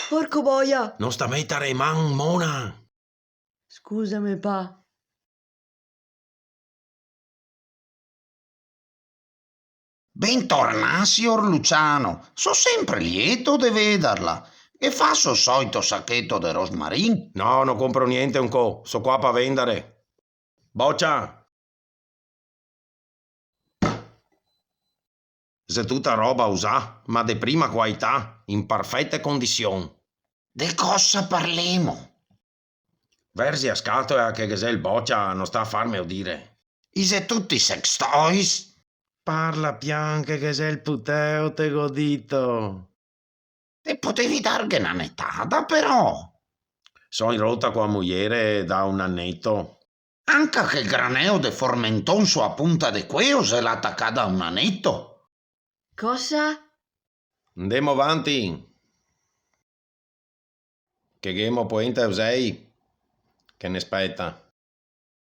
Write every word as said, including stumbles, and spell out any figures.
Porco boia! No sta metare man, mona! Scusame, pa. Bentornà, sior Luciano. So sempre lieto de vederla. Ghe faso el soito sacheto de rosmarin? No, no compro gnente ancò. So qua pa vendare. Bocia! Xe tuta roba usà, ma de prima quaità, in parfete condision. De cosa parlemo? Verzi a scatola che ghe xe el bocia, no sta a farmeo dire. I xe tuti sex toys? Parla pian che ghe xe el puteo, te go dito. Te podevi darghe na netada, però. So in rota co a muiere da un aneto. Anca che graneo de formenton su a punta de cueo xe là tacà da un aneto. Cosa? Ndemo vanti. Che ghemo poenta e usei che ne speta.